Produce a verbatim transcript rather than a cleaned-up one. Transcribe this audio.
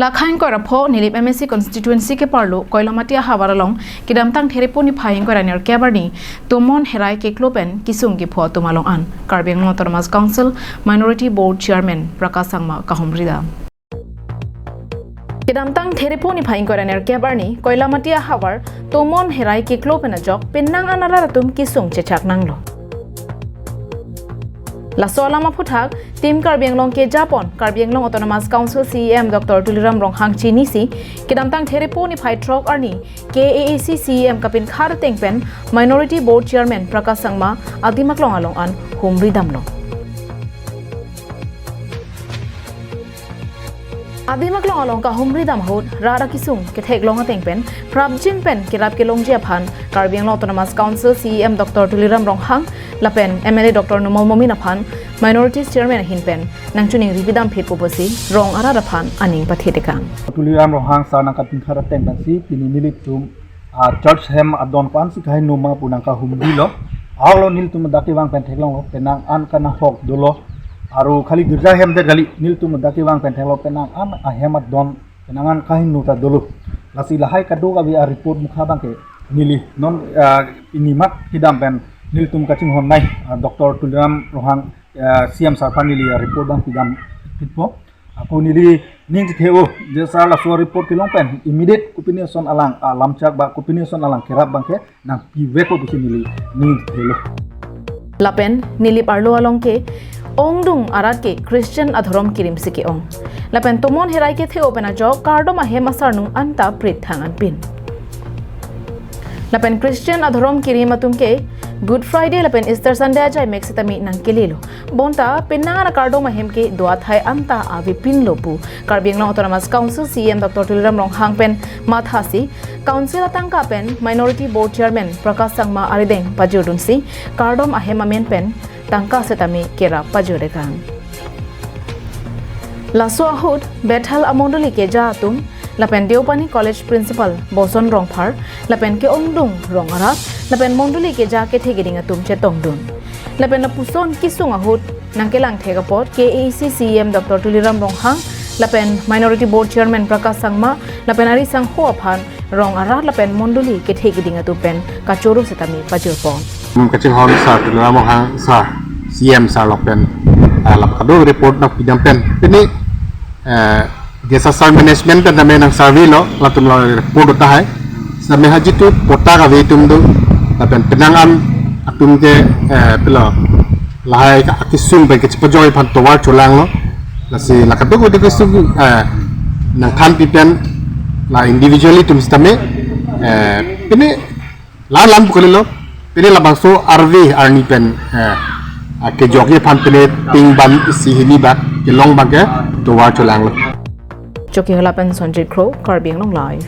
Lakha ingkoi ra pho Nilip M A C constituency keparlo Koilamati ahavar along kedamtang Therepo niphai ingkoi ra nerkep arni tomon herai keklo pen kesung kepho atum along an Karbi Anglong Autonomous Council Minority Board Chairman Prakash Sangma kahumri dam. Kedamtang Therepo niphai ingkoi ra nerkep arni Koilamati ahavar tomon herai keklo pen ajok penang an arat atum kesung chechak nanglo. Laso alam aphuthak Team Karbi Anglong kejapon Karbi Anglong Autonomous Council C E M Doctor Tuliram Ronghang chinisi kedamtang Therepo niphai throk arni K A A C C E M kapinkhat ateng pen Minority Board Chairman Prakash Sangma adim aklong along an humri damlo. Adim aklong along kahumri dam ahut rat akesung ketheklong ateng pen prapjin pen kerap kelongji aphan Karbi Anglong Autonomous Council C E M Doctor Tuliram Ronghang lapen M L A Doctor Numal Momin aphan Minorities Chairman ahin pen nangchiningri pidam phit pu pusi rong arat aphan aning pathetekang. Tuliram Ronghang sir nangkapinkhat ateng pensi pini nelitum a church hem adon ko-ansi kaheno ma pu nangkahumrilo. Arlo nelitum dak kevang pen theklonglo, penang an kanahok dolo. Aru khali girja hem det kali, nelitum dak kevang pen theklonglo, penang an ahem adon, penang an kaheno ta dolo. Lasi lahai kadokave a report mukha abangke neli non, ah, pini mat kedam pen nelitum kachinghon nai, ah, Doctor Tuliram Ronghang, ah, C E M sir aphan neli a report abang pidam phitpo. Ako neli ning tithe-o, je sir laso report kelong pen immediate kopine ason alang, ah, lamchak ba kopine ason alang kerap abangke nangpivekpo pusi neli ning tithe-lo. Lapen Nilip arlo along ke-ongdung arat ke Christian adhorom kerimsi ke-ong. Lapen tomon herai kethe-o pen ajok kardom ahem asarnung anta prit thang anpin. Lapen Christian adhorom kerim atum ke Good Friday lapen Easter Sunday ajai mek sitame nangkelelo. Bonta penang an akardom ahem ke do athai anta avepinlo pu Karbi Anglong Autonomous Council C E M Doctor Tuliram Ronghang pen mathasi Council atangka pen Minority Board Chairman Prakash Sangma arideng pajirdunsi kardom ahem amen pen tangka sitame kerap pajirdegang. Laso ahut Bethel amondoli keja atum lapen Deopani College Principal Boson Rongphar lapen ke-ongdung rong arat lapen mondoli keja kethe keding atum chetongdun. Lapen lapuson kesung ahut nangkelangthek apot K A A C C E M Doctor Tuliram Ronghang lapen Minority Board Chairman Prakash Sangma lapen ari sangho aphan rong arat lapen mondoli kethe keding atum pen kachoro sitame pajirpon. Hmm, kachinghon sir Tuliram Ronghang sir, C E M sir along pen, ah, lap kado report nangpidam pen. Pini, eh, disaster management pen tame nang survey lo, latum lo report do tahai. Sitame ha jitu patta kave atum do, lapen penang an atum ke, eh, pilo, lahai ka akesung pen kechepajoi aphan tovar cholanglo. Lasi la kadokave kesung, eh, nangthanpi pen la individually atum sitame, eh, pini la lam pu kalilo, pini labangso arve arni pen, eh, akejokji aphan pini ping ban isi hini bak kelong abangke tovar cholanglo. Chokihola pen Sonjit Kro, Karbi Anglong Live.